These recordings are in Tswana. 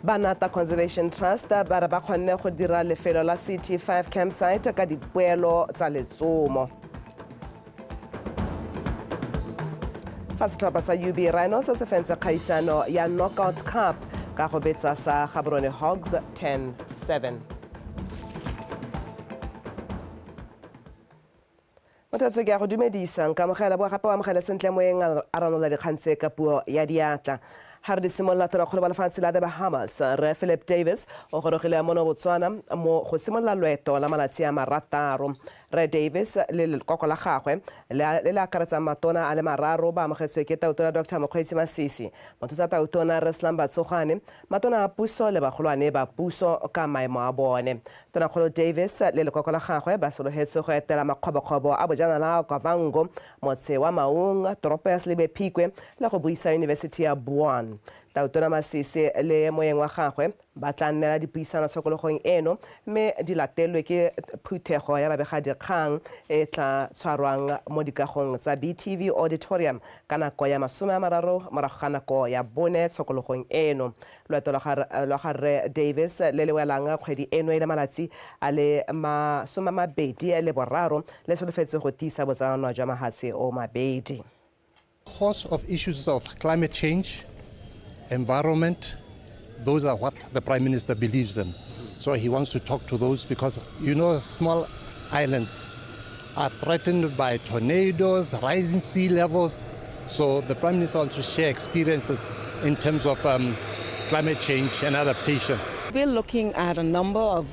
Ba Nata Conservation Trust ba re ba kgonne go dira lefelo la CT5 campsite ka dipoelo tsa letsomo. Fa setlhopha sa UB Rhinos se fentse kgaisano ya Knockout Cup ka go betsa sa Gaborone Hogs 10-7. Motho ke a go dumedisa, nkamogela boa gape o amogele sentle moeng a ranola dikgang tse ka puo ya diatla. Ga re di simolola, tonakgolo wa lefatshe la The Bahamas, Rre Philip Davis, o gorogile mono Botswana mo go simolola loeto la malatsi a marataro. Rre Davis le lekoko la gagwe le le akaretsang matona a le mararo ba amogetswe ke Tautona Doctor Mokgweetsi Masisi, Mothusa Tautona Rre Slumber Tsogwane, matona a puso le bagolwane ba puso ka maemo a bone. Tonakgolo Davis le lekoko la gagwe ba sologetswe go etela makgobokgobo a bojanala a Okavango, motse wa Maung, toropo ya Selibe Phikwe le go buisa Yunibesithi ya Buan. Tautona Masisi le moeng wa gagwe ba tla nnela dipuisano tshokologong eno mme di latelwe ke phuthego ya babegadikgang e e tla tshwarwang mo dikagong tsa BTV Auditorium ka nako ya 30 morago ga nako ya bone tshokologong eno. Loeto lwa ga Rre Davis le le welang kgwedi eno e le malatsi a le 23 le solofetswe go tiisa botsalano jwa mahatshe o mabedi. Course of issues of climate change, environment, those are what the Prime Minister believes in. So he wants to talk to those because, you know, small islands are threatened by tornadoes, rising sea levels. So the Prime Minister wants to share experiences in terms of climate change and adaptation. We're looking at a number of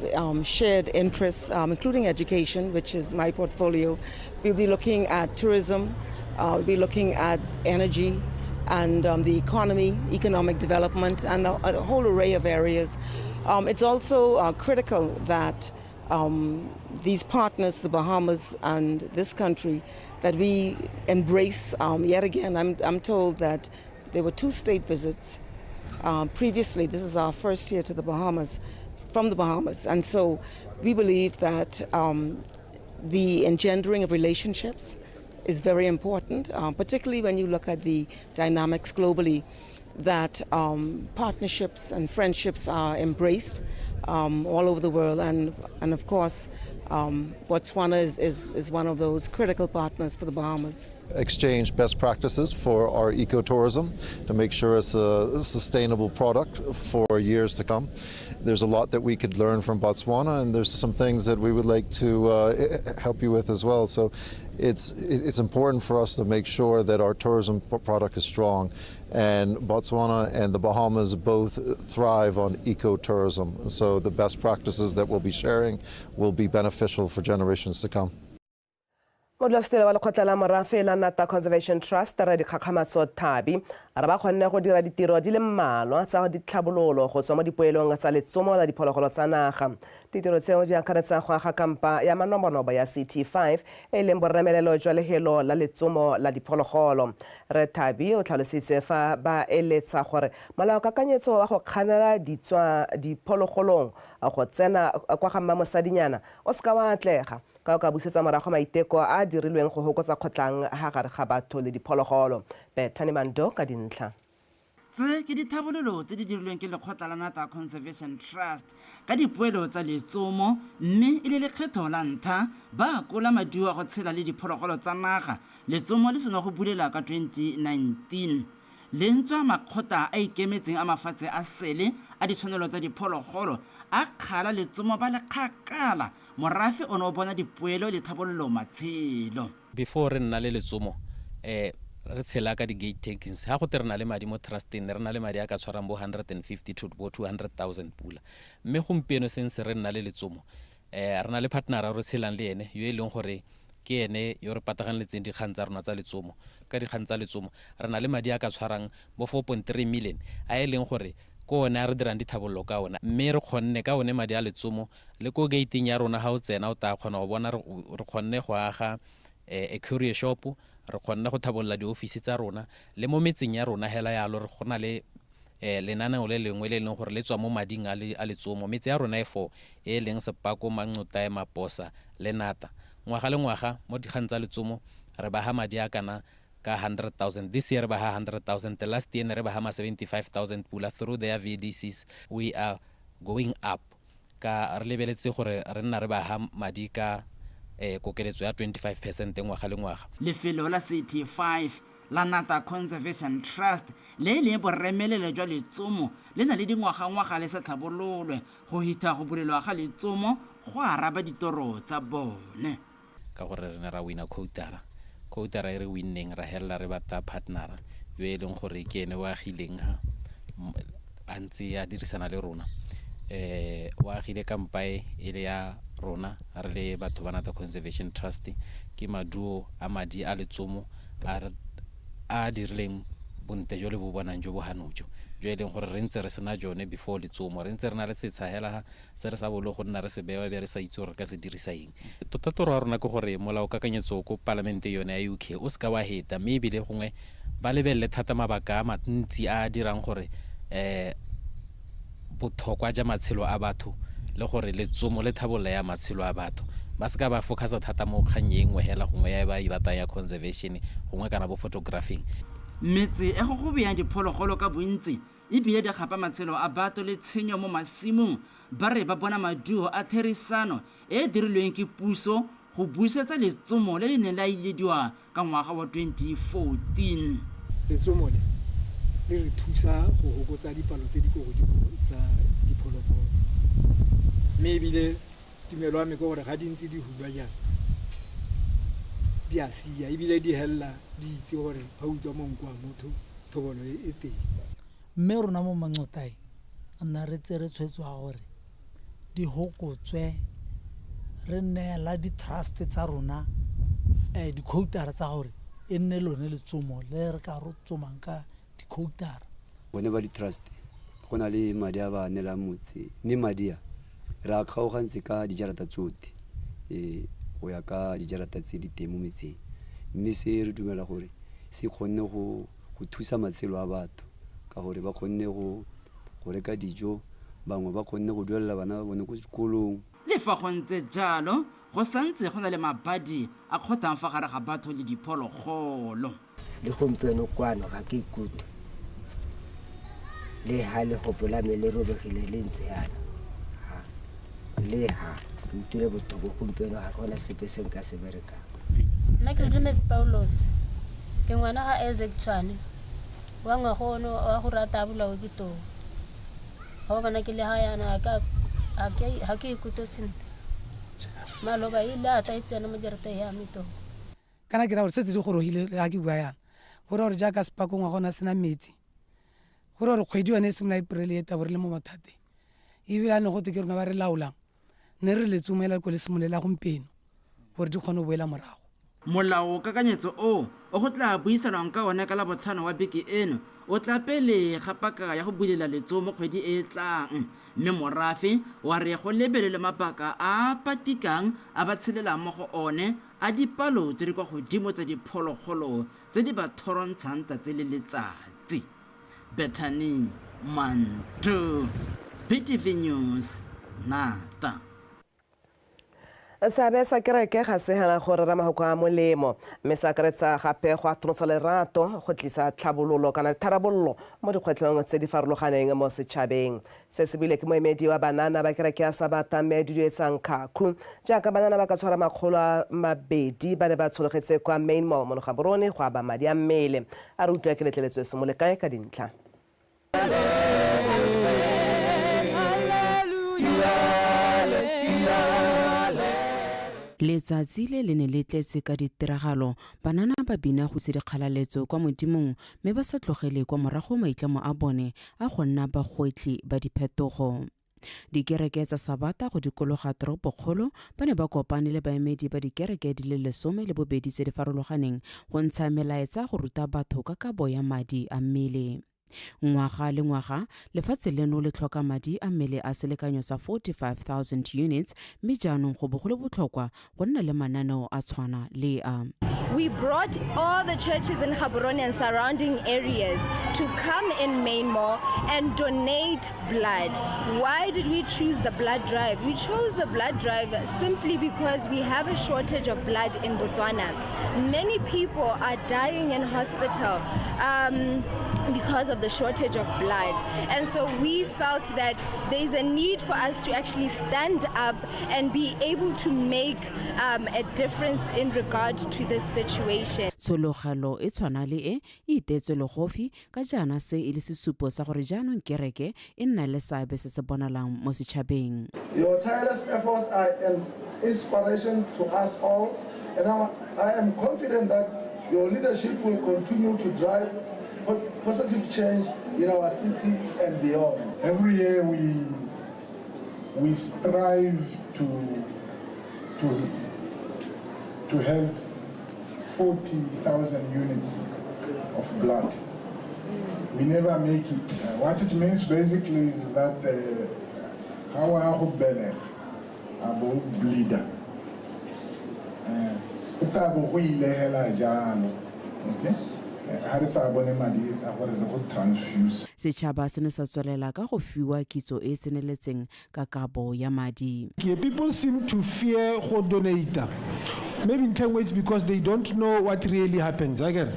shared interests, including education, which is my portfolio. We'll be looking at tourism, we'll be looking at energy and the economy, economic development, and a whole array of areas. It's also critical that these partners, the Bahamas and this country, that we embrace yet again. I'm told that there were 2 state visits previously. This is our first year to the Bahamas, from the Bahamas. And so we believe that the engendering of relationships is very important, particularly when you look at the dynamics globally, that partnerships and friendships are embraced all over the world. And of course, Botswana is one of those critical partners for the Bahamas. Exchange best practices for our ecotourism to make sure it's a sustainable product for years to come. There's a lot that we could learn from Botswana, and there's some things that we would like to help you with as well. So it's important for us to make sure that our tourism product is strong, and Botswana and the Bahamas both thrive on ecotourism. So the best practices that we'll be sharing will be beneficial for generations to come. Modulasetilo wa lekgotla la morafe la Nata Conservation Trust, Rre Dikgakgamatso Thabi, a re ba kgonne go dira ditiro di le mmalwa tsa ditlhabololo go tswa mo dipoelong tsa letsomo la diphologolo tsa naga. Ditiro tseo di akaretsa go aga kampa ya manobonobo ya CT5 e leng boremelelo jwa lehelo la letsomo la diphologolo. Rre Thabi o tlhalositse fa ba eletsa gore molaokakanyetso wa go kganela ditswa diphologolong go tsena kwa ga mmamosadinyana o seka wa atlega, ka o ka busetsa morago maiteko a a dirilweng go hokotsa kgotlang ha gare ga batho le diphologolo. Bethany Mando ka dintlha. Tse ke dithabololo tse di dirilweng ke lekgotla la Nata Conservation Trust ka dipoelo tsa letsomo, mme e le lekgetho la ntlha ba akola maduo a go tshela le diphologolo tsa naga letsomo le sena go bulela ka 2019. Le ntswa makgotla a ikemetseng a mafatshe a sele a ditshwanelo tsa diphologolo a kgala letsomo ba le kgakala, morafe o ne o bona dipoelo le tlhabololo matshelo. Before re nna le letsomo, re tshela ka di-gate takings. Ha gote re na le madi mo trusteng, ne re na le madi a ka tshwarang bo 150 to bo 200,000 pula. Mme gompieno since re nna le letsomo, re na le partner re tshelang le ene yo e leng gore ke ene yo re pataganeletseng dikgang tsa rona tsa letsomo. Ka dikgang tsa letsomo re na le madi a ka tshwarang bo 4.3 million a e leng gore ke one a re dirang dithabololo ka ona, mme re kgonne ka one madi a letsomo le ko gateng ya rona ga o tsena o tla kgona go bona re kgonne go aga a courier shop, re kgonne go thabolola diofisi tsa rona le mo metseng ya rona hela yalo. Re go na le lenaneo le lengwe le e leng gore le tswa mo mading a letsomo. Metse ya rona e four e leng Sepako, Mancotae, Maposa le Nata, ngwaga le ngwaga mo dikgang tsa letsomo re baga madi a kana Ka 100,000 this year, ba ha 100,000. Last year ne re ba ha ma 75,000 pula through their VDCs. We are going up ka re lebeletse gore re nna re ba ha madi ka kokeletso ya 25% ngwaga le ngwaga. Lefelo la CT5 la Nata Conservation Trust le e leng boremelelo jwa letsomo le na le dingwagangwaga le sa tlhabololwe go hitha go bulelwa ga letsomo go araba ditoro tsa bone. Ka gore re ne ra wina quotara, quotara e re winneng, ra helela re batla partnera yo e leng gore ke ene o agileng ha a ntse a dirisana le rona, o agile kampae e le ya rona re le batho ba Nata Conservation Trust. Ke maduo a madi a letsomo a a dirileng bontle jo le bo bonang jo bo hano jo, jo e leng gore re ntse re sena jone before letsomo. Re ntse re na le setsha hela se re sa bolo go nna re se bewa, be re sa itse gore re ka se dirisa eng. Tota toro ya rona ke gore molao kakanyetso ko palamente yone ya UK o seka wa heta, mme ebile gongwe ba lebelele thata mabaka a mantsi a a dirang gore botlhokwa ja matshelo a batho le gore letsomo le thabololo ya matshelo a batho. Ba seka ba focusa thata mo kgang e nngwe hela, gongwe ya ba e batlang ya conservation, gongwe kana bo photographing. Metse e go gobeyang diphologolo ka bontsi ebile di gapa matshelo a batho le tshenyo mo masimong, ba re ba bona maduo a therisano e e dirilweng ke puso go busetsa letsomo le le neng la ilediwa ka ngwaga wa 2014. Letsomo le le re thusa go hokotsa dipalo tse di ko godimo tsa diphologolo, mme ebile tumelo ya me ke gore ga di ntse di hulwa jang di a sia, ebile di helela di itse gore ga utlwa monko wa motho thobolo e e teng. Mme rona mo Mancotai nna re tsere tshwetso ya gore di hokotswe, re neela di-trust tsa rona dikhoutara tsa gore e nne lone letsomo le re ka ro tsomang ka dikhoutara. Bone ba di-trust go na le madi a ba neelang motse, mme madi a re a kgaogantse ka dijarata tsotlhe, go ya ka dijarata tse di teng mo metseng, mme se re dumela gore se kgonne go thusa matshelo a batho ka gore ba kgonne go reka dijo, bangwe ba kgonne go duelela bana ba bone ko sekolong. Le fa go ntse jalo, go santse go na le mabadi a kgothang fa gare ga batho le diphologolo. Le gompieno kwano ga ke ikutlwe, le ha legopo la me le robegile le ntse yana, le ha ke utlwile botlhoko gompieno, ga gona sepe se nka se berekang. Nna ke Dumetse Paulos, ke ngwana ga Isaac Tshwane wa ngwaga ono wa go rata a bolawe ke tou. Ga o bona ke le ga yana, ga ke ikutlwe sentle. Maloba e ile a ta e tsena mo jarateng ya me tou. Kana ke ra gore setse di gorogile, le ga ke bua yana, go ra gore jaaka Sepakong wa gona sena metsi, go ra gore kgwedi yone e simolola April e tabo re le mo mathateng, ebile a ne gote ke rona ba re laolang, ne re letsomela ko le simolola gompieno gore di kgone go boela morago. Molao kakanyetso o o go tla buisanwang ka one ka Labotlhano wa beke eno o tla pele ga paka ya go bulela letsomo kgwedi e e tlang, mme morafe wa re go lebelelwe mabaka a a patikang a ba tshelelang mo go one a dipalo tse di kwa godimo tsa diphologolo tse di ba thorontshang tsatsi le letsatsi. Bethany Manto, BTV News, Nata. Seabe sa kereke ga se hela go rera mahoko a molemo, mme se akaretsa gape go atolosa lerato, go tlisa tlhabololo kana tharabololo mo dikgwetlhong tse di farologaneng mo setšhabeng. Se se buile ke moemedi wa banana ba kereke ya Sabata, Mme Duduetsang Khakhu. Jaaka banana ba ka tshwara 200 ba ne ba tshologetse kwa Main Mall mo Gaborone go aba madi a mmele. A re utlwe ke letleletswe Semolekae ka dintlha. Letsatsi le le ne le tletse ka ditiragalo, banana ba bina go se dikgalaletso kwa Modimong mme ba sa tlogele kwa morago maitlamo a bone a go nna bagwetlhi ba diphetogo. Dikereke tsa Sabata go dikologa toropokgolo ba ne ba kopane le baemedi ba dikereke di le 12 tse di farologaneng go ntsha melaetsa go ruta batho ka kabo ya madi a mmele. Ngwaga le ngwaga, lefatshe leno le tlhoka madi a mmele a selekanyo sa 45,000 units mme jaanong go bo go le botlhokwa go nna le mananeo a tshwana le a. We brought all the churches in Gaborone and surrounding areas to come in Main Mall and donate blood. Why did we choose the blood drive? We chose the blood drive simply because we have a shortage of blood in Botswana. Many people are dying in hospital because of the shortage of blood. And so we felt that there's a need for us to actually stand up and be able to make a difference in regard to this situation. Tshologelo e tshwana le e e iteetswe legofi ka jaana se e le sesupo sa gore jaanong kereke e nna le seabe se se bonalang mo setšhabeng. Your tireless efforts are an inspiration to us all, and I am confident that your leadership will continue to drive positive change in our city and beyond. Every year we strive to have 40,000 units of blood. We never make it. What it means basically is that ga wa go belega a bo bleeder, go tla bo go ile hela jalo, okay, ga re sa bone madi a gore re go transfuse. Setšhaba se ne sa tswelela ka go fiwa kitso e e tseneletseng ka kabo ya madi. People seem to fear go donate. Maybe ntlha nngwe it's because they don't know what really happens. Akere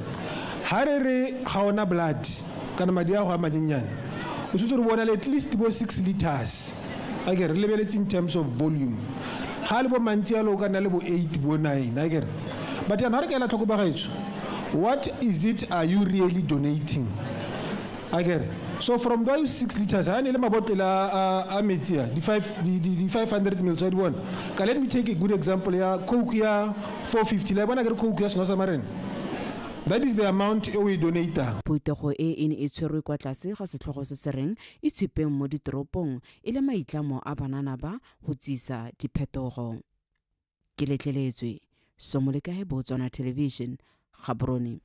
ha re re ga ona blood kana madi a go a manyenyane, o tshwanetse re bona le at least bo 6 liters. Akere re lebeletse in terms of volume, ga le bo mantsi yalo o ka nna le bo 8, bo 9, akere? But yana ga re ka ela tlhoko, bagaetsho, what is it are you really donating, akere? So from those 6 liters, ha ne le mabotlele a metsi a di 500 mils wa di bona ka. Let me take a good example ya Coke ya 450. La bona kere Coke ya seno sa marena, that is the amount e o e donatang. Phutego e e ne e tshwerwe kwa tlase ga setlhogo se se reng itshupeng mo ditoropong e le maitlamo a banana ba go tsisa diphetogo. Ke letleletswe Somolekae, Botswana Television, Gaborone.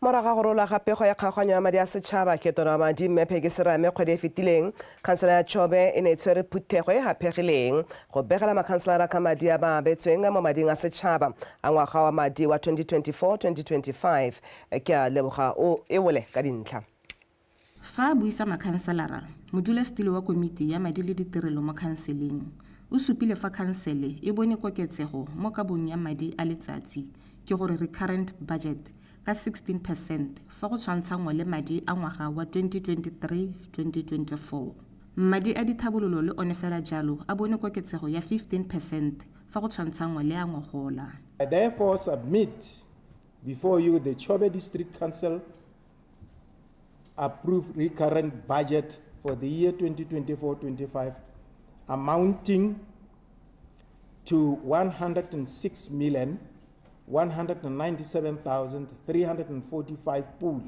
Morago ga go rola ga pego ya kgaoganyo ya madi a setšhaba ke tona wa madi mme Pheki Serame kgwedi e fetileng, khansela ya Chobe e ne e tshwere phuthego e haphegileng go begela makhanselara ka madi a ba abetsweng mo mading a setšhaba a ngwaga wa madi wa 2024-2025. Ke a leboga o e bole ka dintlha. Fa a buisa makhanselara, modulasetilo wa komiti ya madi le ditirelo mo khanseleng o supile fa khansele e bone koketsego mo kabong ya madi a letsatsi, ke gore recurrent budget, ka 16% fa go tshwantshanngwa le madi a ngwaga wa 2023-2024. Madi a dithabololo le one fela jalo a bone koketsego ya 15% fa go tshwantshanngwa le a ngogola. I therefore submit before you the Chobe District Council approved recurrent budget for the year 2024-25 amounting to 106 million 197,345 pula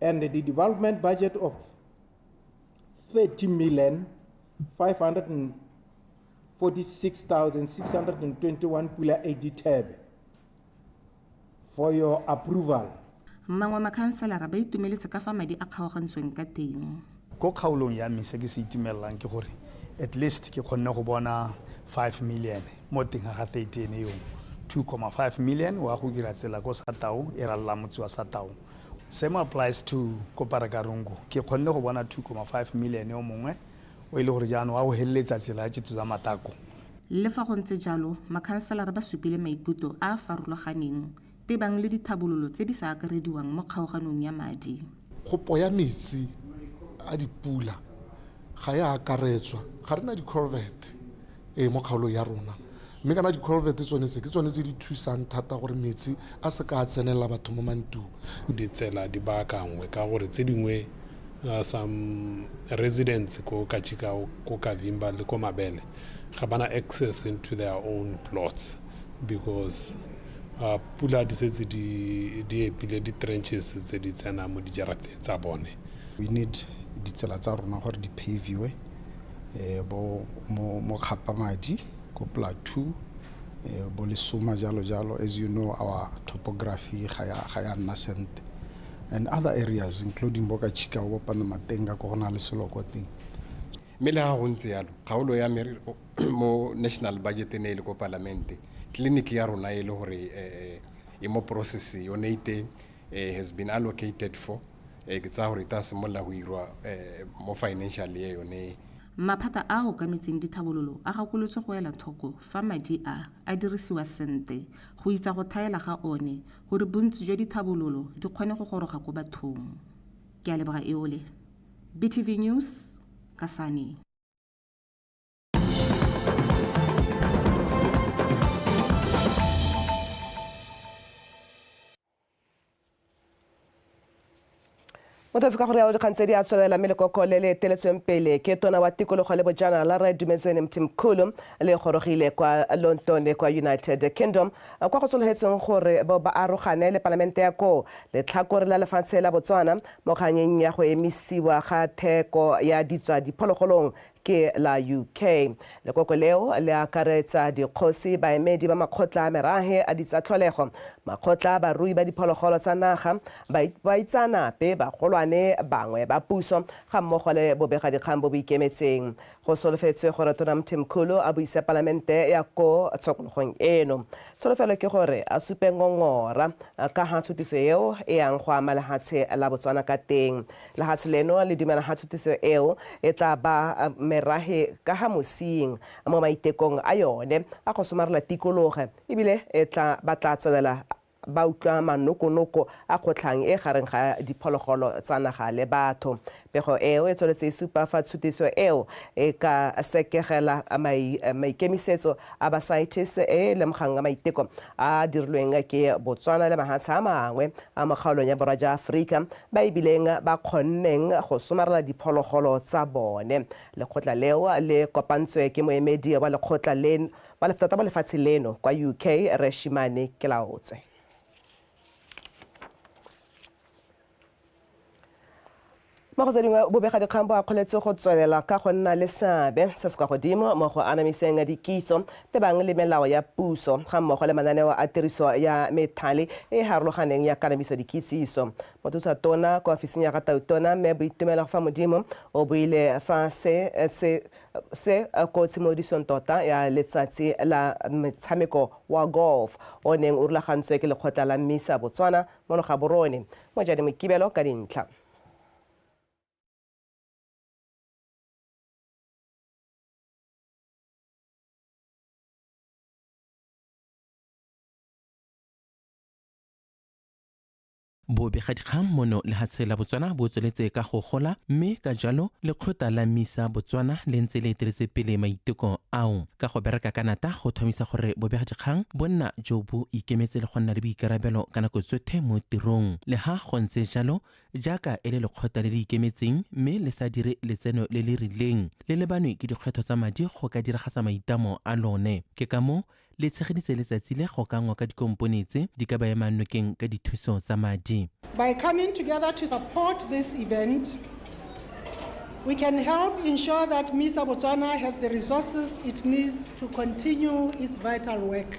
and the development budget of 30 million 546,621 pula 80 thebe for your approval. Mangwe makhanselara ba itumeletse ka fa madi a kgaogantsweng ka teng. Ko kgaolong ya me, se ke se itumelelang ke gore at least ke kgonne go bona 5 million mo teng ga 13 eo. 2.5 million wa go dira tsela ko Satao e ralla motse wa Satao. Same applies to ko Parakarungu, ke kgonne go bona 2.5 million o mongwe o e le gore jaanong wa go heleletsa tsela ya tsa matako. Le fa go ntse jalo, makhanselara ba supile maikutlo a a farologaneng tebang le dithabololo tse di sa akarediwang mo kgaoganong ya madi. Kopo ya metsi a dipula ga ya akaretswa. Ga re na di-culvert ee mo kgaolong ya rona, mme kana di-culvert tsone tse ke tsone tse di thusang thata gore metsi a se ka a tsenelela batho mo mantlong. Ditsela di baakangwe ka gore tse dingwe, some residents ko Kachikau, ko Kavimba le ko Mabele ga bana access into their own plots because pula di setse di epile di-trenches tse di tsenang mo dijarateng tsa bone. We need ditsela tsa rona gore di paviwe bo mo Kgapamadi, ko Plateau, bo Lesoma, jalo jalo. As you know, our topography ga ya nna sente. And other areas including bo Kachikau, bo Pandamatenga, ko go na le selo ko teng. Mme le ga go ntse yalo, kgaolo ya me mo national budget e ne e le ko palamente, tleliniki ya rona e le gore e mo process yone e teng, has been allocated for, ke tsaya gore e tla simolola go irwa mo financial year yone. Maphata a a okametseng dithabololo a gakolotswe go ela tlhoko fa madi a a dirisiwa sente go itsa go thaela ga one gore bontsi jwa dithabololo di kgone go goroga ko bathong. Ke a leboga Eole. BTV News, Kasane. Motho se ka gore ya dikgang tse di a tswelela, mme lekoko le le eteletsweng pele ke tona wa tikologo le bojanala Rre Dumezweni Mthimkhulu le gorogile kwa London kwa United Kingdom, kwa go sologetsweng gore bo ba arogane le palamente ya koo letlhakore la lefatshe la Botswana mo kganyeng ya go emisiwa ga theko ya ditswa diphologolong ke la UK. Lekoko leo le akaretsa dikgosi, baemedi ba makgotla a merahe a ditsatlholego, makgotla a barui ba diphologolo tsa naga, baitseanape, bagolwane bangwe ba puso ga mmogo le bobegadikgang bo bo ikemetseng. Go solofetswe gore Tona Mthimkhulu a buise palamente ya ko tshokologong eno. Tsholofelo ke gore a supe ngongora ka ga tshutiso eo e yang go ama lehatshe la Botswana ka teng. Lehatshe leno le dumela ga tshutiso eo e tla ba merahe ka ga mosing mo maitekong a yone a go somarela tikologo, ebile e tla ba tla tswelela ba utlwa manokonoko a kgotlhang e gareng ga diphologolo tsa naga le batho. Pego eo e tsweletse e supa fa tshutiso eo e ka sekegela maikemisetso a ba CITES e lemogang maiteko a dirilweng ke Botswana le mahatshe a mangwe a mo kgaolong ya borwa jwa Aforika ba ebileng ba kgonneng go somarela diphologolo tsa bone. Lekgotla leo le kopantswe ke moemedi wa lekgotla leno tota mo lefatshe leno kwa UK, Rre Shimane Kelaotswe. Mo go tse dingwe, bobegadikgang bo akgoletswe go tswelela ka go nna le seabe se se kwa godimo mo go anamiseng dikitso tebang le melao ya puso ga mmogo le mananeo a tiriso ya methale e e harologaneng ya kanamiso dikitsiso. Mothusa tona kwa ofising ya ga Tautona, Mme Boitumelo Famodimo, o buile fa se se se ko tshimolodisong tota ya letsatsi la metshameko wa golf o neng o rulagantswe ke lekgotla la Mmisa Botswana mono Gaborone. Mojadi Mokibelo ka dintlha. Bobegadikgang mono lehatshe la Botswana bo tsweletse ka go gola, mme ka jalo lekgotla la Misa Botswana le ntse le eteletse pele maiteko ao ka go bereka ka nata go tlhomisa gore bobegadikgang bo nna jo bo ikemetse le go nna le boikarabelo ka nako tsotlhe mo tirong. Le ha go ntse jalo, jaaka e le lekgotla le le ikemetseng mme le sa dire letseno le le rileng, le lebanwe ke dikgwetlho tsa madi go ka diragatsa maitlamo a lone. Ke ka moo le tshegeditse letsatsi le go ka ngoka dikompone tse di ka ba emang nokeng ka dithuso tsa madi. By coming together to support this event, we can help ensure that MISA Botswana has the resources it needs to continue its vital work.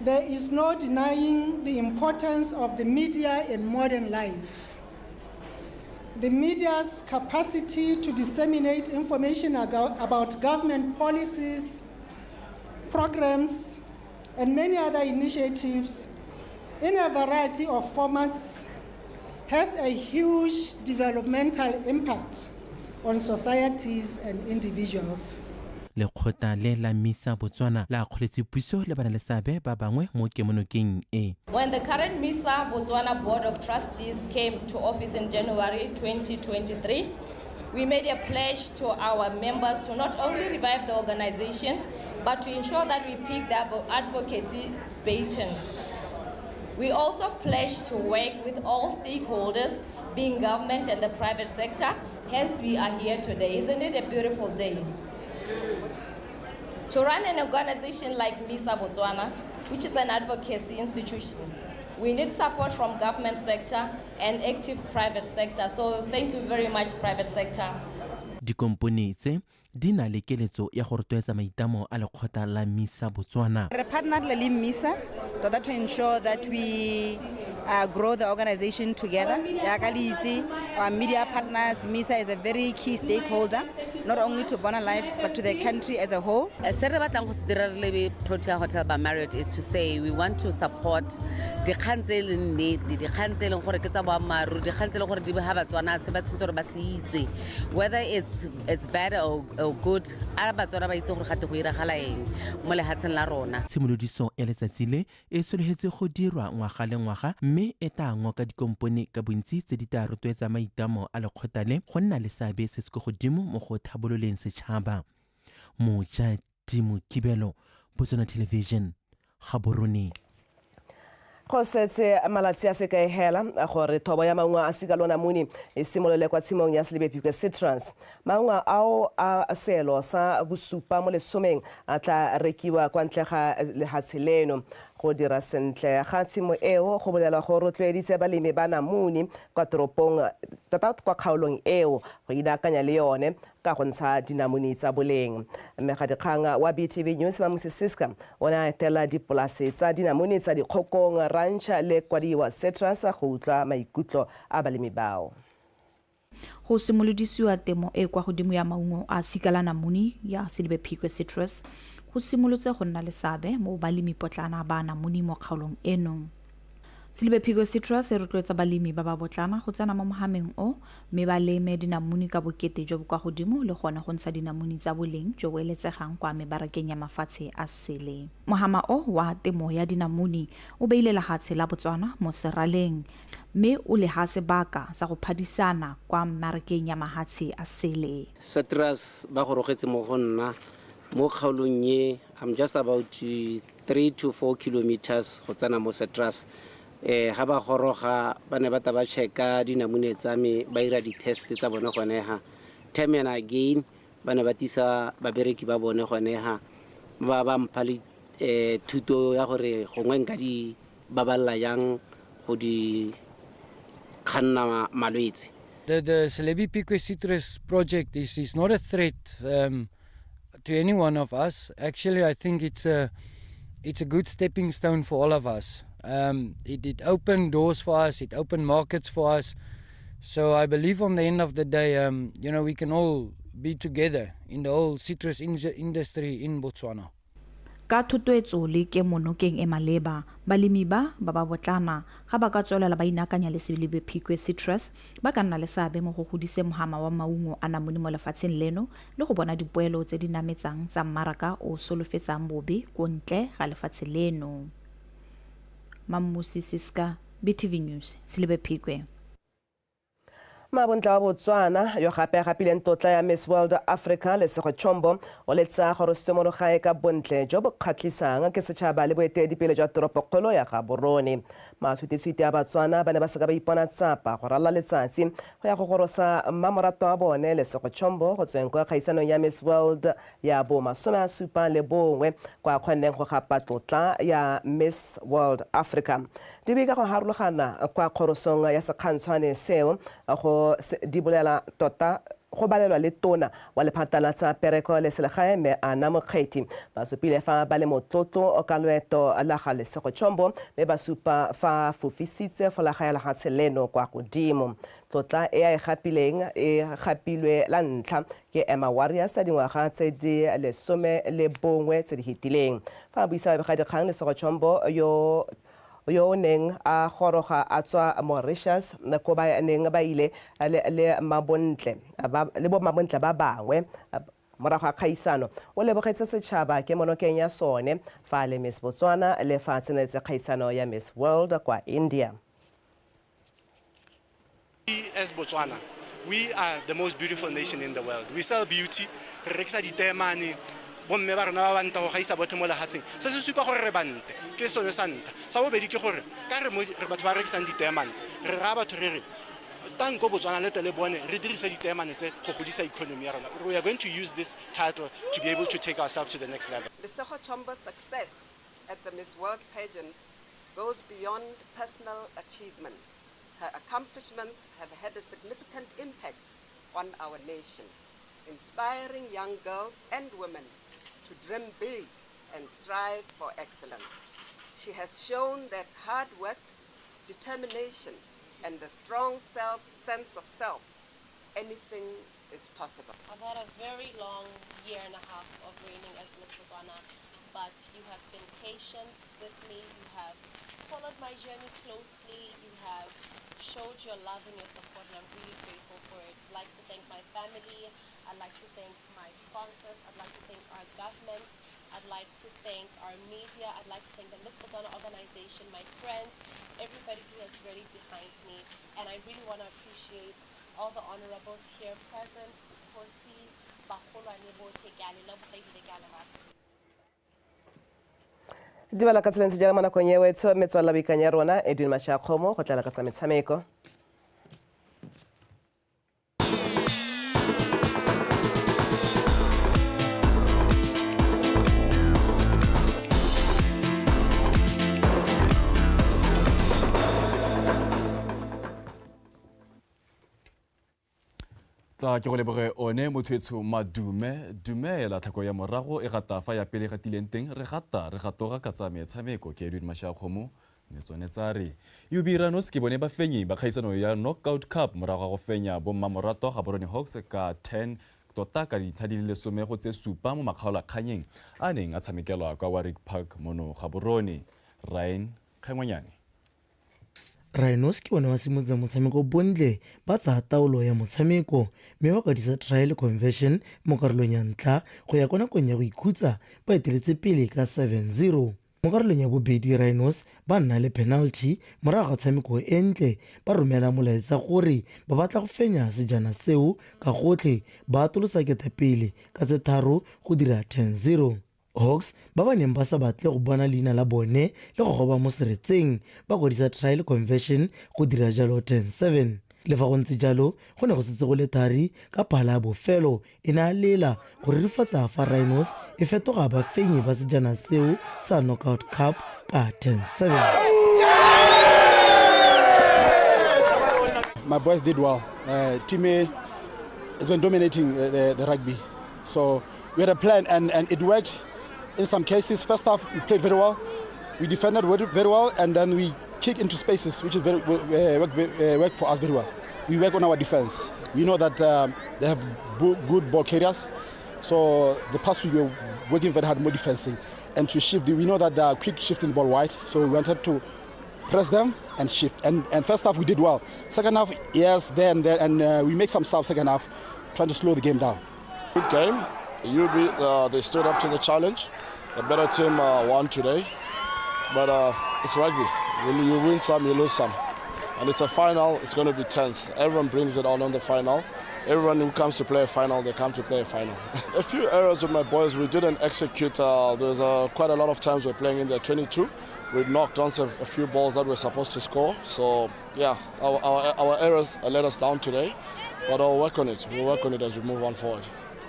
There is no denying the importance of the media in modern life. The media's capacity to disseminate information about government policies, programs, and many other initiatives in a variety of formats has a huge developmental impact on societies and individuals. Lekgotla le la Misa Botswana la akgoletse puso le bana le seabe ba bangwe mo kemonokeng e. When the current MISA Botswana Board of Trustees came to office in January 2023, we made a pledge to our members to not only revive the organization, but to ensure that we pick the advocacy baton. We also pledged to work with all stakeholders, being government and the private sector. Hence, we are here today. Isn't it a beautiful day? To run an organization like MISA Botswana, which is an advocacy institution, we need support from government sector and active private sector. So thank you very much, private sector. Dikompone tse di na le keletso ya go rotloetsa maitlamo a lekgotla la Misa Botswana. Re partner le MISA tota to ensure that we grow the organization together. Jaaka le itse, our media partners, MISA is a very key stakeholder, not only to Bona Life, but to the country as a whole. Se re batlang go se dira re le Protea Hotel by Marriott is to say we want to support dikgang tse e leng nnete, dikgang tse e leng gore ke tsa boammaaruri, dikgang tse e leng gore di ga Batswana se ba tshwanetse gore ba se itse, whether it's bad or good, a Batswana ba itse gore gate go iragala eng mo lehatsheng la rona. Tshimolodiso ya letsatsi le e sologetse go dirwa ngwaga le ngwaga mme e tla ngoka dikompone ka bontsi tse di tla rotloetsa maitlamo a lekgotla le go nna le seabe se se kwa godimo mo go tlhabololeng setšhaba. Mojadi Mokibelo, Botswana Television, Gaborone. Go setse malatsi a sekae hela gore thobo ya maungo a sika lona muni e simolole kwa tshimong ya Selebi Phikwe Citrus. Maungo ao a seelo sa bosupa mo lesomeng a tla rekiwa kwa ntle ga lehatshe leno. Go dira sentle ga tshimo eo go bolelwa go rotloeditse balemi ba namune kwa toropong tota kwa kgaolong eo go inaakanya le yone ka go ntsha dinamune tsa boleng. Mmegadikgang wa BTV News Mamusi Siska o ne a etela dipolase tsa dinamune tsa Dikgokong Ranch le Kwadiwa Citrus go utlwa maikutlo a balemi bao. Go simolodisiwa temo e kwa godimo ya maungo a sika la namune ya Selibe Phikwe Citrus go simolotse go nna le seabe mo balemipotlana ba namune mo kgaolong eno. Selibe Phikwe Citrus e rotloetsa balemi ba ba botlana go tsena mo mohameng o mme ba leme dinamune ka bokete jo bo kwa godimo le gone go ntsha dinamune tsa boleng jo bo eletsegang kwa mebarakeng ya mafatshe a sele. Mohama o wa temo ya dinamune o beile lehatshe la Botswana mo seraleng mme o le ha sebaka sa go phadisana kwa mmarakeng ya mahatshe a sele. Citrus ba gorogetse mo go nna mo kgaolong e, I'm just about 3 to 4 kilometers go tsena mo Citrus. Ga ba goroga ba ne ba ta ba checka dinamune tsa me, ba ira di-test tsa bone gone ha. Time and again ba ne ba tisa babereki ba bone gone ha, ba ba mpha le thuto ya gore gongwe nka di baballa jang go di kganna malwetse. The Selebi Phikwe Citrus project is not a threat to any one of us. Actually, I think it's a good stepping stone for all of us. It opened doors for us, it opened markets for us. So I believe on the end of the day, we can all be together in the whole citrus industry in Botswana. Ka thotloetso le kemonokeng e maleba, balemi ba ba ba botlana ga ba ka tswelela ba inaakanya le Selibe Phikwe Citrus ba ka nna le seabe mo go godise mohama wa maungo a namune mo lefatsheng leno le go bona dipoelo tse di nametsang tsa mmaraka o solofetsang bobe ko ntle ga lefatshe leno. Mammusi Siska, BTV News, Selibe Phikwe. Mabontle wa Botswana yo gape a gapileng tlotla ya Miss World Africa Lesego Chombo o letsa gore simologae ka bontle jo bo kgatlhisang ke setšhaba le boeteledipele jwa toropokgolo ya Gaborone. Matshwititshwiti a Batswana ba ne ba seka ba ipona tsapa go ralala letsatsi go ya go gorosa mmamoratwa wa bone Lesego Chombo go tsweng kwa kgaisanong ya Miss World ya bo 71 kwa kgonneng go gapa tlotla ya Miss World Africa. Di ka go harologana kwa kgorosong ya sekgantshwane seo go di bolela tota go balelwa le tona wa lephata la tsa pereko le selegae mme Anna Mokgethi. Ba supile fa ba le motlotlo ka loeto la ga Lesego Chombo mme ba supa fa fofisitse folaga ya lehatshe leno kwa godimo. Tlotla e a e gapileng e gapilwe la ntlha ke Emma Warriors dingwaga tse di 11 tse di fetileng. Fa a buisa babegadikgang Lesego Chombo yo o neng a goroga a tswa Mauritius ko ba neng ba ile le mabontle le bo mabontle ba bangwe morago ga kgaisano o lebogetse setšhaba ke monokeng ya sone fa le Miss Botswana le fa tseneletse kgaisano ya Miss World kwa India. We as Botswana, we are the most beautiful nation in the world. We sell beauty, re rekisa diteemane, bomme ba rona ba banta go gaisa botho mo lehatsheng. Se se supa gore re bante, ke sone sa ntlha. Sa bobedi ke gore ka re batho ba rekisang diteemane, re raya batho re re tang ko Botswana le tle le bone re dirise diteemane tse go godisa economy ya rona. We are going to use this title to be able to take ourselves to the next level. Lesego Chombo's success at the Miss World pageant goes beyond personal achievement. Her accomplishments have had a significant impact on our nation, inspiring young girls and women to dream big and strive for excellence. She has shown that hard work, determination, and a strong self, sense of self, anything is possible. I've had a very long year and a half of reigning as Miss Botswana, but you have been patient with me. You have followed my journey closely. You have showed your love and your support, and I'm really grateful for it. I'd like to thank my family. I'd like to thank my sponsors. I'd like to thank our government. I'd like to thank our media. I'd like to thank the Miss Botswana organization, my friends, everybody who has really behind me. And I really want to appreciate all the honorables here present, Dikgosi, bagolwane botlhe, ke a le leboga ebile ke a le rata. Di bala ka tseleng sejalo mo nakong eo etsho metswalela boikanya ya rona Edwin Mashakgomo go tlala ka tsa metshameko. Tla ke go leboge one motho madume dumela tlhako ya morago e gata fa ya pele gatileng teng re gata re gatoga ka tsa metshameko ke Edwin Mashakgomo mme tsone tsa re UB Rhinos ke bone bafenyi ba kgaisano ya Knockout Cup morago ga go fenya bommamorato Gaborone Hawks ka 10 tota ka dintlha di le 10 go tse 7 mo makgaolakganyeng a neng a tshamekelwa kwa Warwick Park mono Gaborone. Ryan Kgengwanyane. Rhinos ke bone ba simolotse motshameko bontle ba tsaya taolo ya motshameko mme ba kwadisa try le conversion mo karolong ya ntlha go ya kwa nakong ya go ikhutsa ba eteletse pele ka 7-0. Mo karolong ya bobedi Rhinos ba nna le penalty morago ga tshameko e ntle ba romela molaetsa gore ba batla go fenya sejana seo ka gotlhe ba atolosa ketapele ka tse 3 go dira 10-0. Hawks ba ba neng ba sa batle go bona leina la bone le go goba mo seretseng ba kwadisa try le conversion go dira jalo 10-7. Le fa go ntse jalo go ne go setse go le thari ka phala ya bofelo e ne a lela go rurifatsa fa Rhinos e fetoga bafenyi ba sejana seo sa Knockout Cup ka 10-7. My boys did well. Team A has been dominating the rugby. So we had a plan and it worked in some cases. First half, we played very well. We defended very well, and then we kicked into spaces, which is very, worked for us very well. We work on our defense. We know that they have good ball carriers. So the past week we were working very hard more defensing. And to shift, we know that they are quick shifting the ball wide. So we wanted to press them and shift. And first half we did well. Second half, yes, there and there. And we make some subs second half, trying to slow the game down. Good game. UB, they stood up to the challenge. The better team won today. But it's rugby. You win some, you lose some. And it's a final, it's going to be tense. Everyone brings it on the final. Everyone who comes to play a final, they come to play a final. A few errors with my boys, we didn't execute. There's quite a lot of times we're playing in the 22. We knocked on a few balls that we're supposed to score. So, yeah, our errors let us down today. But I'll work on it. We'll work on it as we move on forward.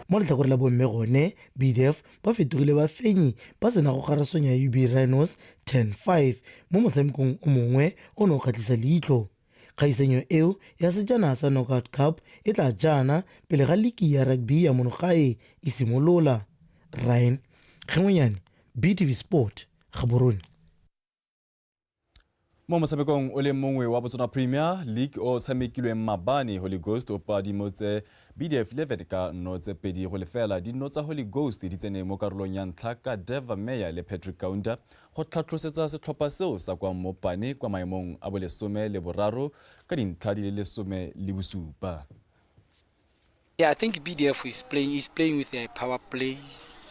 Mo letlhakore la bomme gone BDF ba fetogile bafenyi ba sena go garasonya UB Rhinos 10-5 mo motshamekong o mongwe o ne o kgatlhisa leitlho. Kgaisanyo eo ya sejana sa Knockout Cup e tla jaana pele ga liki ya rugby ya monogae e simolola. Ryan Kgengwenyane, BTV Sport, Gaborone. Mo motshamekong o le mongwe wa Botswana Premier League o tshamekilweng maabane, Holy Ghost o padimotse BDF 11 ka 2-0. Dino tsa Holy Ghost di tsene mo karolong ya ntlha ka Deva Meyer le Patrick Kaunda go tlhatlhosetsa setlhopha seo sa kwa Mopane kwa maemong a bo 13 ka dintlha di le 17. Yeah, I think BDF is playing with a power play,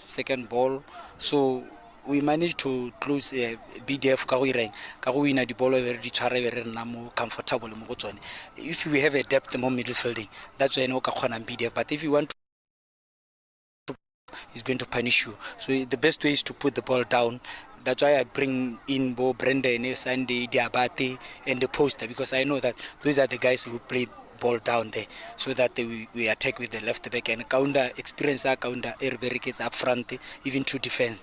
second ball. So we managed to close BDF ka go ireng ka go wina dibolo be re di tshware be re nna mo comfortable mo go tsone. If we have a depth mo midfielding, that's when o ka kgonang BDF. But if you want to, he's going to punish you. So the best way is to put the ball down. That's why I bring in Bo Brendan, Sunday, Diabate, and the poster, because I know that those are the guys who play ball down there, so that we attack with the left back and counter experience our counter gets up front even to defend.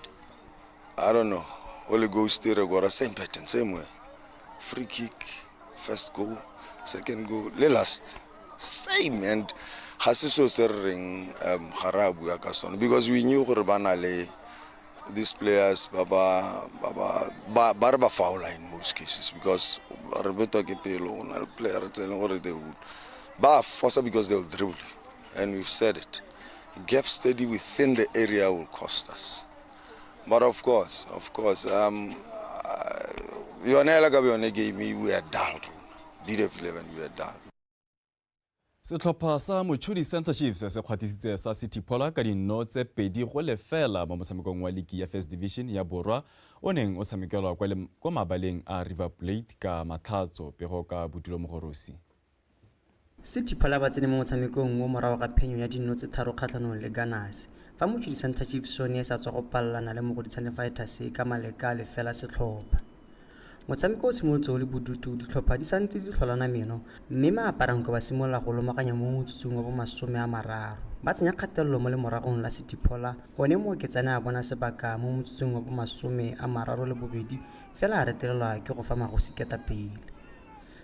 I don't know. Holy Ghost got the same pattern, same way. Free kick, first goal, second goal, le last. Same. And ga se so se re reng ga re a bua ka sone, because we knew gore ba na le These players ba ba ba ba ba ba re ba foula in most cases because re betwa ke pelo o na le player tse e leng gore they would ba force because they will dribble you, and we've said it. Gap steady within the area will cost us. But of course, of course, yone hela ka yone game we are dull. BDF 11 we are dull. Setlhopha sa Mochudi Centre Chiefs se kgwatisitse sa City Phola ka dinno tse 2-0 mo motshamekong wa liki ya First Division ya Borwa o neng o tshamekelwa kwa mabaleng a River Plate ka Matlhatso. Pego ka Botulo Mogorosi. City Phola ba tsene mo motshamekong o morago ga phenyo ya dinno tse 3 kgatlhanong le Gunners. Fa Mochudi Centre Chiefs sone e sa tswa go palelana le Mogoditshane Fighters ka maleka a lefela setlhopha. Motshameko o simolotse o le bodutu, ditlhopha di santse di tlholana meno, mme maaparanko ba simolola go lomaganya mo motsotsong wa bo 30. Ba tsenya kgatelelo mo lemoragong la City Phola, one Mooketsane a bona sebaka mo motsotsong wa bo 32 fela a retelelwa ke go fa magosi ketapele.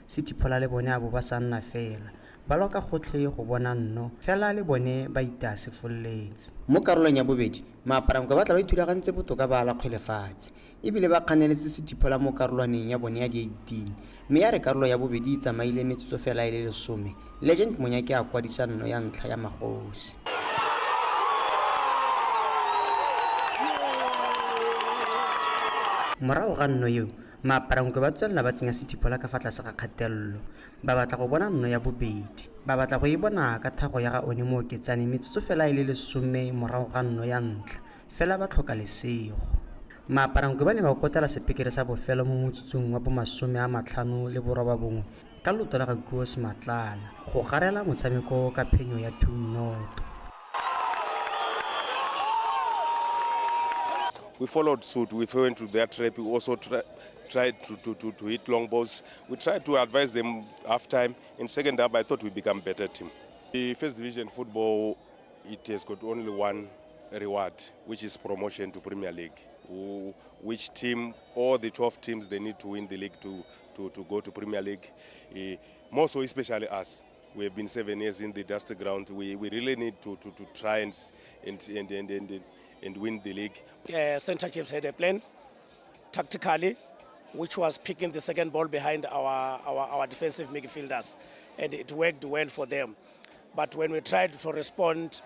City Phola le bone a bo ba sa nna fela, ba lwa ka gotlhe go bona nno, fela le bone ba itaya sefololetse. Mo karolong ya bobedi, maaparanko ba tla ba ithulagantse botoka ba ala kgwele fatshe, ebile ba kganeletse City Phola mo karolwaneng ya bone ya di-18, mme ya re karolo ya bobedi e tsamaile metsotso fela e le 10, Legend Monyake a kwadisa nno ya ntlha ya magosi. Morago ga nno eo, maaparanko ba tswelela ba tsenya City Phola ka fa tlase ga kgatelelo. Ba batla go bona nno ya bobedi. Ba batla go e bona ka thago ya ga one Mooketsane metsotso fela e le 10 morago ga nno ya ntlha, fela ba tlhoka lesego. Maaparanko ba ne ba kotela sepekere sa bofelo mo motsotsong wa bo 59 ka loto la ga Koos Matlala go garela motshameko ka phenyo ya 2-0. We followed suit. We fell into their trap. We also tried to hit long balls. We tried to advise them half time. In second half, I thought we become better team. The First Division football, it has got only one reward, which is promotion to Premier League. Which team, all the 12 teams, they need to win the league to go to Premier League. More so, especially us. We have been 7 years in the dusty ground. We really need to try and win the league. Centre Chiefs had a plan, tactically, which was picking the second ball behind our defensive midfielders, and it worked well for them. But when we tried to respond,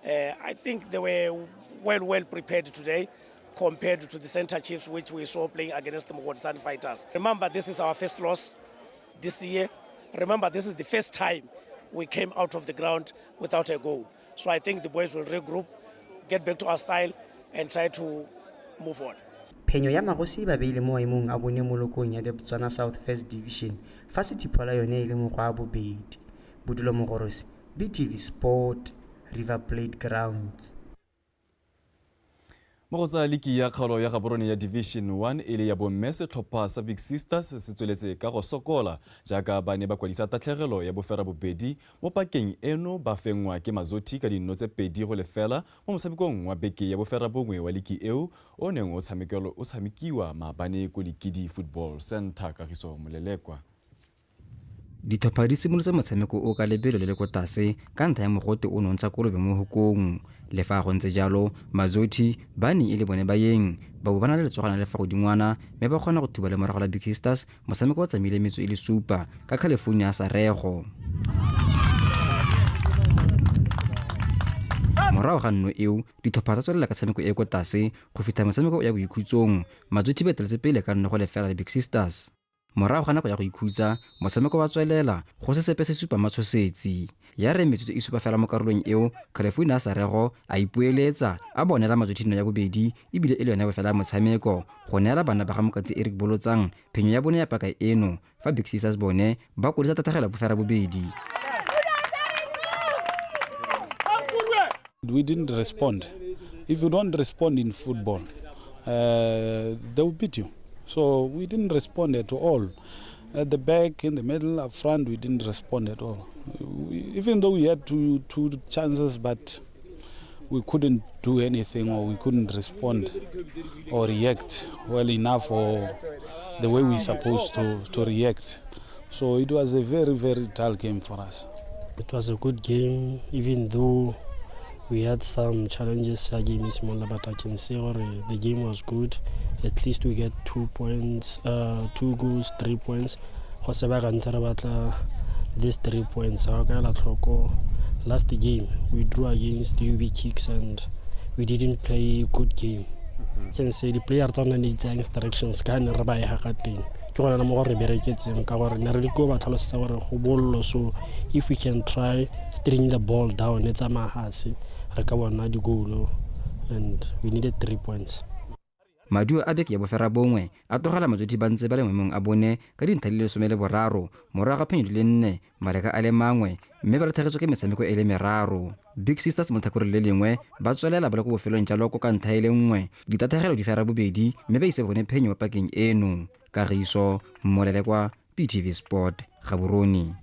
I think they were well prepared today compared to the Centre Chiefs, which we saw playing against the Mogoditshane Fighters. Remember, this is our first loss this year. Remember, this is the first time we came out of the ground without a goal. So I think the boys will regroup, get back to our style, and try to move on. Phenyo ya magosi ba beile mo maemong a bone mo lokong ya the Botswana South First Division, fa City Phola yone e le mokgwa wa bobedi. Bodulo Mogorosi, BTV Sport, River Plate Grounds. Mo go tsa liki ya kgaolo ya Gaborone ya Division 1 e le ya bomme, setlhopha sa Big Sisters se tsweletse ka go sokola jaaka ba ne ba kwadisa tatlhegelo ya 8 mo pakeng eno, ba fenngwa ke Mazothi ka dinno tse 2-0 mo motshamekong wa beke ya 9 wa liki eo o neng o tshamekiwa maabane ko Likidi Football Center. Kagiso Molelekwa. Ditlhopha di simolotse motshameko o ka lebelo le le ko tlase ka ntlha ya mogote o nontsha kolobe mo hokong. Le fa go ntse jalo, Mazothi ba neng e le bone baeng ba bo ba na le letsogana le fa godingwana mme ba kgona go thuba lemorago la Big Sisters. Motshameko o tsamaile metso e le 7 ka California Sarego. Morago ga nno eo, ditlhopha tsa tswelela ka tshameko e ko tlase go fitlha motshameko o ya boikhutsong. Mazothi ba eteletse pele ka 1-0 le Big Sisters. Morago ga nako ya go ikhutsa, motshameko wa tswelela go se sepe se supa matshosetsi. Ya re metsotso e supa fela mo karolong eo, California Sarego a ipoeletsa a bonela Mazothi nno ya bobedi ebile e le yone bofela motshameko go neela bana ba ga mokatsi Eric Bolotsang phenyo ya bone ya paka eno, fa Big Sisters bone ba kodisa tatlhegelo 8. We didn't respond. If you don't respond in football, they will beat you. So we didn't respond at all. At the back, in the middle, up front, we didn't respond at all. Even though we had two chances, but we couldn't do anything, or we couldn't respond or react well enough, or the way we're supposed to react. So it was a very, very dull game for us. It was a good game, even though We had some challenges ya game e simolola, but I can say gore the game was good. At least we get 2 points, 2 goals, 3 points. Go se ba gantsi re batla this 3 points. Ga o ka ela tlhoko, last game we drew against UB Kicks and we didn't play good game. Can say di-player tsa rona ne di tsaya instructions ka ne re ba ega ka teng. Ke gona mo gore re bereketseng ka gore ne re le ko ba tlhalosetsa gore go bollo, so if we can try string the ball down e tsamaya gase re ka bona di-goal, and we needed 3 points. Maduo a beke ya boferabongwe a tlogela Matswedi ba ntse ba le maemong a bone ka dintlha di le 13 morago ga phenyo di le 4, maleka a le mangwe, mme ba latlhegetswe ke metshameko e le meraro. Big Sisters mo letlhakoreng le lengwe ba tswelela ba le ko bofelong jwa loko ka ntlha e le nngwe, ditatlhegelo di ferabobedi, mme ba ise bone phenyo mo pakeng eno. Kagiso Molelekwa, BTV Sport, Gaborone.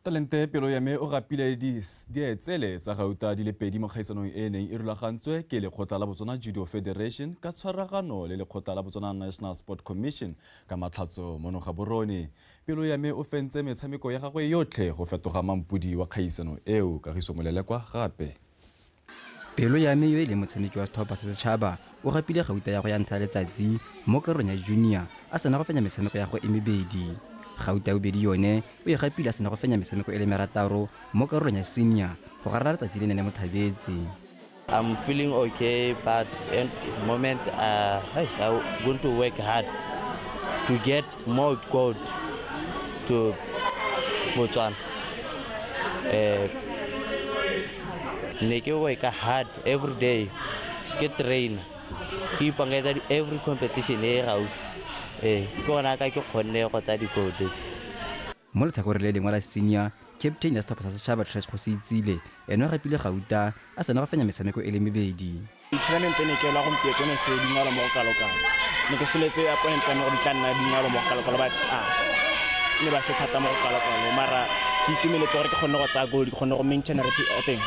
Talente Pelo ya me o gapile dietsele tsa gauta di le 2 mo kgaisanong e neng e rulagantswe ke lekgotla la Botswana Judo Federation ka tshwaragano le lekgotla la Botswana National Sport Commission ka Matlhatso mono Gaborone. Pelo ya me o fentse metshameko ya gagwe yotlhe go fetoga mampodi wa kgaisano eo. Kagiso Molelekwa gape. Pelo ya me yo e leng motshameki wa setlhopha sa setšhaba o gapile gauta ya go ya ntlha ya letsatsi mo karolong ya junior a sena go fenya metshameko ya gagwe e mebedi. Gauta ya bobedi yone o e gapile a sena go fenya metshameko e le merataro mo karolong ya senior go garela letsatsi le ne le mo thabetse. I'm feeling okay, but at the moment, I'm going to work hard to get more gold to Botswana. Ne ke work hard every day, ke train, ke ipaakanyetsa every competition e gaufi. Ke gona ka ke kgonne go tsaya di-gold tse. Mo letlhakoreng le lengwe la senior, captain ya setlhopha sa setšhaba Trash Kgositsile ene o gapile gauta a sena go fenya metshameko e le mebedi. Tournament e ne ke elwa gompieno ne se dingalo mo go kalokalo. Ne ke soletse opponent tsa me gore di tla nna dingalo mo go kalokalo, but ne ba se thata mo go kalokalo, mara ke itumeletse gore ke kgonne go tsaya gold, ke kgonne go maintain teng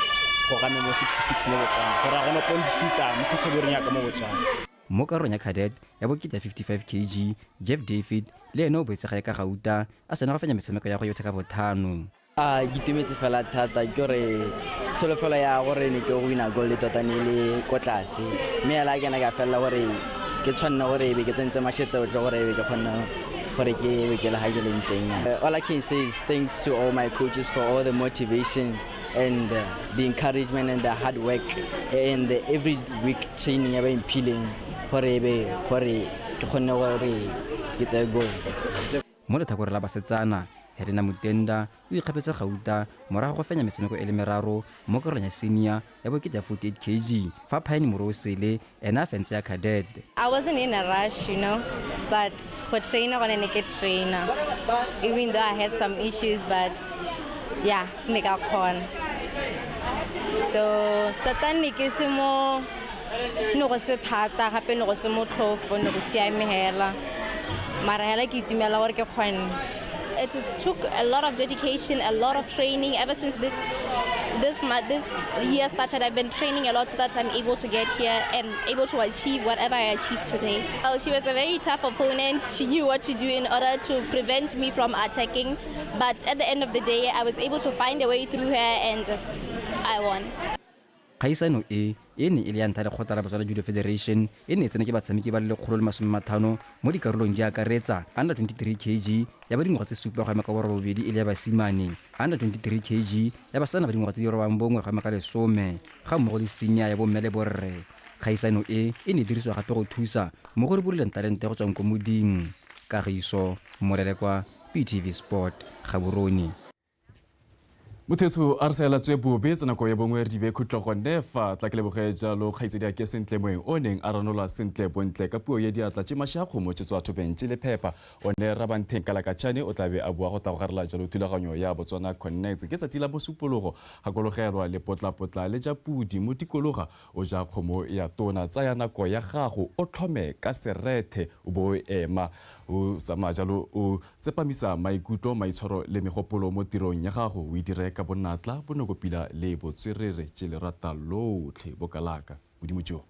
go game mo 66 mo Botswana, gore ga gona point defeater mo category ya ka mo Botswana. Mo karolong ya cadet ya bokete ya 55 kg, Jeff David le ene o boetse gae ka gauta a sena go fenya metshameko ya go yotlhe ka bothano. Ke itumetse fela thata, ke gore tsholofelo ya gore ne ke go wina gold tota ne e le ko tlase, mme hela ke ne ka felela gore ke tshwanne gore e be ke tsentse mashete otlhe gore e be ke kgonne gore ke be ke le ha ke leng teng. All I can say is thanks to all my coaches for all the motivation and the encouragement and the hard work and the every week training ya ba mphileng gore e be gore ke kgonne gore ke tseye gold. Mo letlhakoreng la basetsana, Helena Mutenda o ikgapetse gauta morago go fenya metshameko e le meraro mo karolong ya senior ya bokete ya 48 kg, fa Pine Morosele ene a fentse ya cadet. I wasn't in a rush, but go trainer gone ne ke trainer, even though I had some issues, but yeah, ne ka kgona. So tota ne ke se mo, ne go se thata, gape ne go se motlhofo, ne go siame hela, mara hela ke itumela gore ke kgonne. It took a lot of dedication, a lot of training. Ever since this year started, I've been training a lot so that I'm able to get here and able to achieve whatever I achieved today. Oh, she was a very tough opponent. She knew what to do in order to prevent me from attacking. But at the end of the day, I was able to find a way through her and I won. Kgaisano e e ne e le ya ntlha lekgotla la Botswana Judo Federation e ne e tsene ke batshameki ba le 150 mo dikarolong di akaretsa under 23 kg ya ba dingwaga tse 7 go ema ka borobedi e le ya basimane, under 23 kg ya basetsana ba dingwaga tse di 9 go ema ka 10, ga mmogo le senior ya bomme le borre. Kgaisano e e ne e dirisiwa gape go thusa mo go ribololeng talente go tswang ko moding. Kagiso Molelekwa, BTV Sport, Gaborone. Mothetso a re saela tswe bobe tsa nako ya bongwe re dibe khutlo gonne fa tla ke leboge jalo kgaitsedi a ke Sentle Moeng o neng a ranola sentle bontle ka puo ya diatla tše mašwa kgomo tše tswa thobeng tše le phepa. O ne Rabantheng Kalakatšhane o tla be a bua go tla go garela jalo thulaganyo ya Botswana Connects. Ke tsatsi la mosupologo, gakologelwa le potlapotla le ja pudi mo dikologa o ja kgomo ya tona. Tsaya nako ya gago o tlhome ka serethe o bo o ema o tsamaya jalo o tsepamisa maikutlo, maitshwaro le megopolo mo tirong ya gago, o e dire ka bonatla, bonokopila le botswerere tše lerata lotlhe bokalaka. Modimo jo.